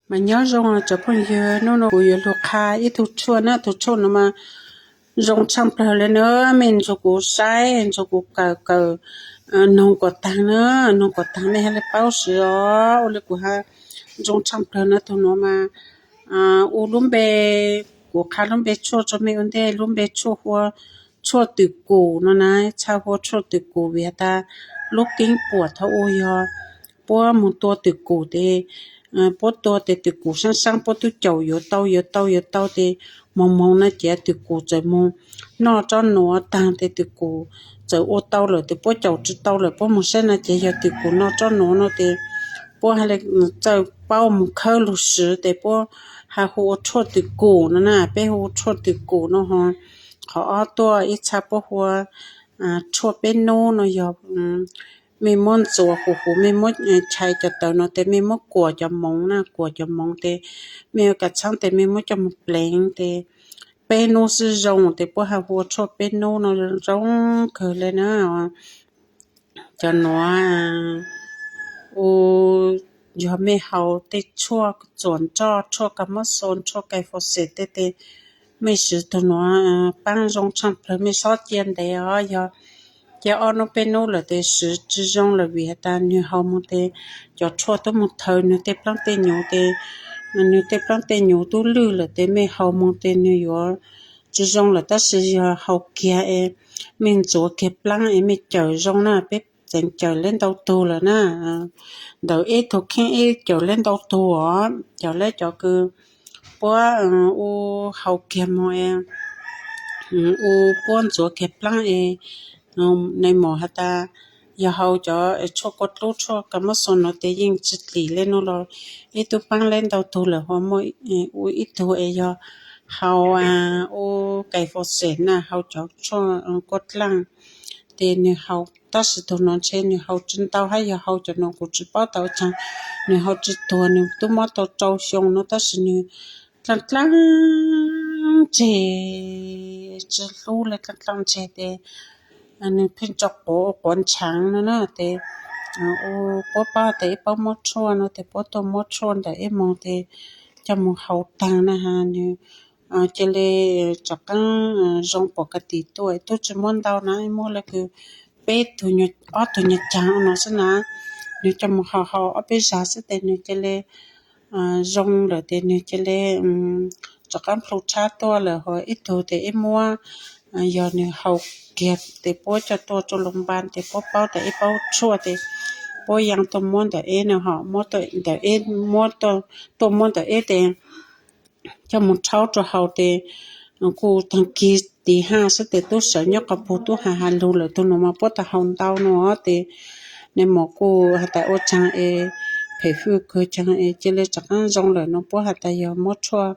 Mas nyob zoo cov phooj ywg, hnub no kuv yuav lug qha ib tug tshuaj na. Tug tshuaj no mas zoo tshaaj plawg le na. Mej nrug kuv saib, nrug kuv kawm kawm, noog kom taag na, noog kom taag mej ha le paub swv os. Ua le kuv ha, zoo tshaaj plawg na. Tug nuav mas ua lub npe, kuv qha lub npe tshuaj rua mej ua ntej. Lub npe tshuaj hu ua tshuaj twm kum no na, txhaj hu ua tshuaj twm kum vim has tas lub keeb puam thaum ub yog puab moog tua twm kum tes, puab tua tes twm kum saab saab puab tub caum yuav tau yuav tau yuav tau tes moog moog na ces twm kum txawm moog noj tsob nuav taag tes twm kum txawm ua tau lawm tes puab caum tsi tau lawm puab moog saib na ces yog twm kum noj tsob nuav no tes puab ha le txawj paub moog khawb lug swv tes puab ha hu ua tshuaj twm kum no na. Peb hu ua tshuaj twm kum no ho. Qhov ob tuaj ib txha puab hu ua tshuaj peb nub no yog mej muab ntxuav huv huv, mej muab chais cov tawv no tes mej muab kuam cov moov na, kuam cov moov tes mej yuav kam txhaab tes mej muab coj moog pleev tes peb nub xwb zoo tes puab ha hu ua tshuaj peb nub no zoo kawg le na. Cov nuav ua, yog mej haus tej tshuaj txuas nroj, tshuaj ka mob xoo, tshuaj kais fos xem tej tes mej swv tug nuav paab zoo tshaaj plawg, mej xob cia ntev os. Yog cia ob nub peb nub lawm tes swv tsi zoo lawm vim has tas nwg haus moog tes cov tshuaj tub moog thaws nwg tej plaab tej nyuv tes, nwg tej plaab tej nyuv tub lwj lawm tes mej haus moog tes nwg yuav tsi zoo lawm. Tab sis yog haus kiag es mej ntxuav kiag plaab es mej cawm zoo na, peb txeev cawm le ntau tug lawm na. Ntawm ib tug kheej ib cawm le ntau tug os, cawm le cov kws puab ua haus kiag moog es ua puab ntxuav kiag plaab es nws mos has tas yog haus cov tshuaj kua dlub tshuaj ka mob xoo no tes yeej tsi dlim le no los ib tug paab le ntau tug lawm. Ho muaj ua ib tug es yog haus ua kais fos xem na, haus cov tshuaj kua dlaaj tes nwg haus, tab sis tug no ntshe nwg haus tsi ntau hab yog haus cov no kuv tsi paub tas ua caag nwg haus tsi tuag. Nwg tub mob tau rau xyoo no tab sis nwg dlaaj dlaaj ntseg, tsi hlub le dlaaj dlaaj ntseg tes nwg pheej tso quav ua quav ntshaav no na tes puab paub tas ib paub muab tshuaj no tes puab tuaj muab tshuaj ntawm ib moog tes coj moog haus taag na has nwg cia le rov qaab zoo pom ka tim tuaj. Tub tsi muab ntau na, muab le kws peb tug, ob tug nyuag caag ua no xwb na. Nwg coj moog haus haus ob peb zag xwb tes nwg cia le zoo lawm tes nwg cia le rov qaab plhu tshab tuaj lawm. Ho ib tug tes ib muab, yog nwg haus kiag tes puab coj tuaj rua loos npas tes puab paub tas ib paub tshuaj tes puab yaa tuaj muab ntawm eb no ho, muab ntawm eb, muab, tuaj muab ntawm eb tes coj moog rhaub rua haus tes kuj taag kig tiv haj xwb tes tub sawv nyob qhov pug tub has has lug lawm. Tug no mas puab tas haus ntau no tes nws mos kuj has tas ua caag es phem fwj kawg caag es cia le rov qaab zoo lawm no. Puab has tas yog muab tshuaj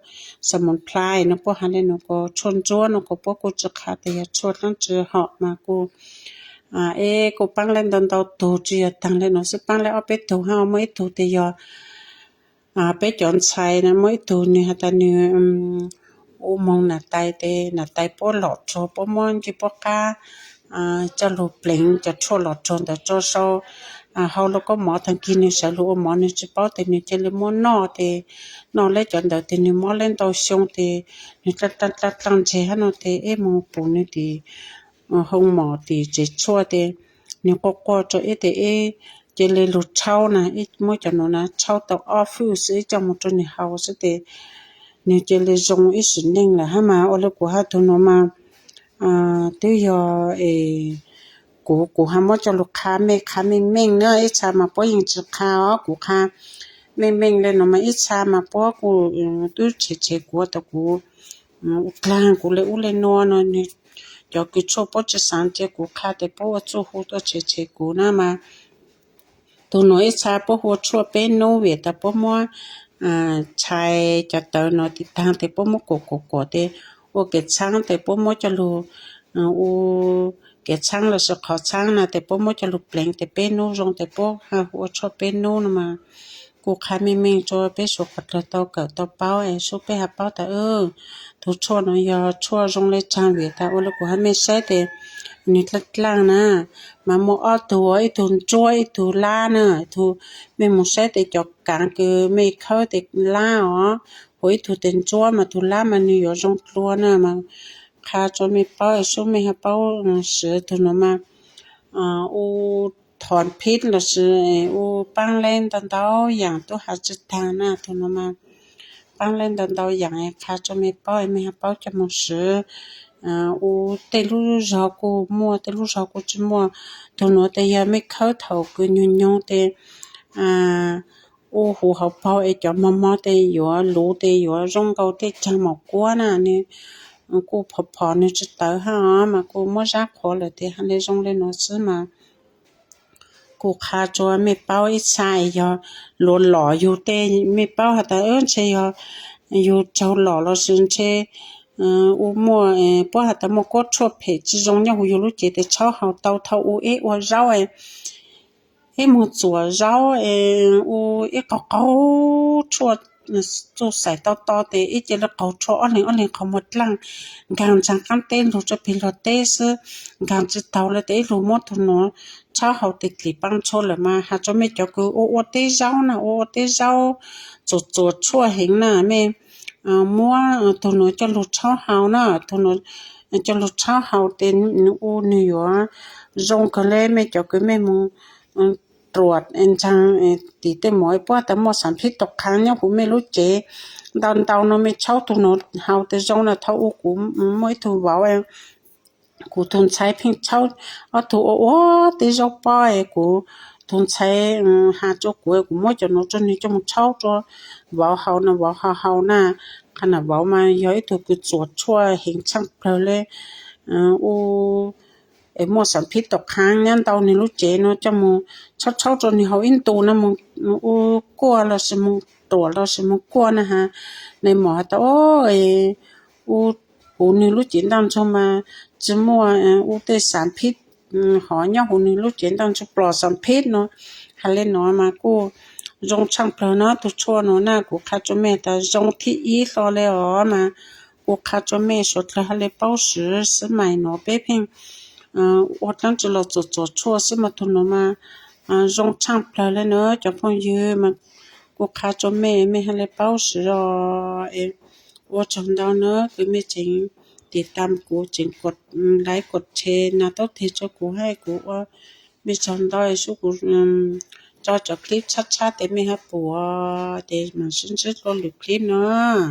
xa moos plhais no, puab has le no ko tshuaj ntsuab no ko puab kuj tsi qha tas yog tshuaj dlaab tsi hom mas kuj eb kuj paab le ntau ntau tug tsi yog taag le no xwb, paab le ob peb tug hab. Muaj ib tug tes yog peb cov ntxhais na, muaj ib tug nwg has tas nwg ua moog nam tais tes nam tais puab lom tsuag, puab muab ncej puab qab coj lug pleev cov tshuaj lom tsuag ntawd tso sau hau lub koob mov taag kig nwg sawv lug ua mov nwg tsi paub tes nwg cia le muab noj tes noj le cov ntawd tes nwg mob le ntau xyoo tes nwg dlaaj dlaaj ntseg hab no tes eb moog pum nwg tim hoo mom tim tsev tshuaj tes nwg quaj quaj rua eb tes eb cia le lug rhaub na, muab cov nuav na rhaub tau ob fwj xwb ib coj moog rua nwg haus xwb tes nwg cia le zoo ib sim neej lawm hab mas. Ua le kuv has tug nuav mas twb yog es kuv, kuv has muab coj lug qha mej, qha meej meej na, ib txha mas puab yeej tsi qha os. Kuv qha meej meej le no mas ib txha mas puab kuj tub tshev tshev kuv tas kuv ua dlaag kuv le ub le nuav no, nwg cov kws tshuaj puab tsi xaav cia kuv qha tes puab ua txuj hu tuaj tshev tshev kuv na mas. Tug nuav ib txha puab hu ua tshuaj peb nub vim tas puab muab txhais cov tawv no tiv taag tes puab muab kuam kuam kuam tes ua kev txhaab tes puab muab coj lug ua kev txhaab lossis qhov txhaab na tes puab muab coj lug pleev tes peb nub zoo tes puab hu ua tshuaj peb nub no mas. Kuv qha meej meej rua peb suav qhov dlawg tau kawm tau paub es sub peb has paub tas tug tshuaj no yog tshuaj zoo le caag vim tas ua le kuv has mej saib tes Nws dlaaj dlaaj na, mas muaj ob tug, ib tug ntsuab ib tug lab na. Tus, mej mus saib tes cov kaav kws mej khawb tes lab os, hu ib tug tes ntsuab mas tus lab mas nws yuav zoo dlua na mas. Qha rua mej paub, sub mej ho paub swv tus nuav mas, u thov phib lossis u paab leb ntau ntau yaam tub has tsi taag na. Tus nuav mas paab leb ntau ntau yaam, qha rua mej paub, mej ho paub coj moog swv. U tej lub zog kuj muaj, tej lub zog kuj tsi muaj. Tus nuav tes yog mej khawb thaum kws nyoog nyoog tes u huv hauv paug es cov mog mog tes yuav luv tes yuav zoo nkaus tej caag maum kuab na. Nws kuj phov phov nws tsi tawv hab os, mas kuj muab zab qhuav lawm tes ha le zoo le nuav xwb mas. Kuv qha rua mej paub ib txha es yog luav lom yug tej, mej paub has tas ntshe yog yug raug lom lossis ntshe u muaj, puab has tas muaj kuab tshuaj phem tsi zoo nyob huv yug lub cev tes txhob haus tau. Thaum u ib ua zaub, ib moog txuas zaub, u ib qaug qaug tshuaj txuj xais tau to tes ib ce le qaug tshuaj ob leeg ob leeg qhov muag dlaaj, nkaag ntsaag qaab teb lug rua peg lug teb xwb, nkaag tsi taug le tes ib lug muab tug nuav txhob haus tes dlim paab tshuaj lawm mas. Has rua mej cov kws ua ua teb zaub na, ua ua teb zaub txuas txuas tshuaj heev na, mej muab tug nuav coj lug txhob haus na. Tug nuav coj lug txhob haus tes u nwg yuav zoo kawg le. Mej cov kws mej moog ruam ntsaag tim tej mov puab has tas muaj xam phib tom qhaav nyob huv mej lub cev ntau ntau no, mej txhob tug nuav haus tes zoo na. Thaum u kuv muaj ib tug vauv, kuv tug ntxhais pheej txhob, ob tug ua ua teb zaub pob es kuv tug ntxhais has rua kuv, kuv muab cov nuav rua nwg coj moog txhob rua vauv haus na, vauv ho haus na. Qha na vauv mas yog ib tug kws txuas tshuaj heev tshaaj plawg le u es muaj xam phib tom qhaav nyob ntau nwg lub cev no, coj moog txhob txhob rua nwg haus ib ntu na, moog u kuaj lossis moog ruam lossis moog kuaj na has. Nwg mom has tas u huv nwg lub cev ntaaj ntsug mas tsi muaj u tej xam phib, hov nyob huv nwg lub cev ntaaj ntsug plos xam phib no. Has le nuav mas kuj zoo tshaaj plawg na. Tug tshuaj nuav na kuv qha rua mej tas zoo thib ib hlo le os mas. Kuv qha rua mej suav dlawg has le paub swv xwb mas. Nuav peb pheej ua dlaab tsi los txuas txuas tshuaj xwb mas tug nuav mas zoo tshaaj plawg le na cov phooj ywg mas. Kuv qha rua mej, mej has le paub swv os. Ua tsaug ntau na kws mej tseem tim tas kuv, tseem kuam laiv kuam tsheb na, taub teg rua kuv hab kuv ua. Mej tsaug ntau, sub kuv tso cov clip tshab tshab tes mej hab pum tes mam sib ntsib dlua lwm clip na.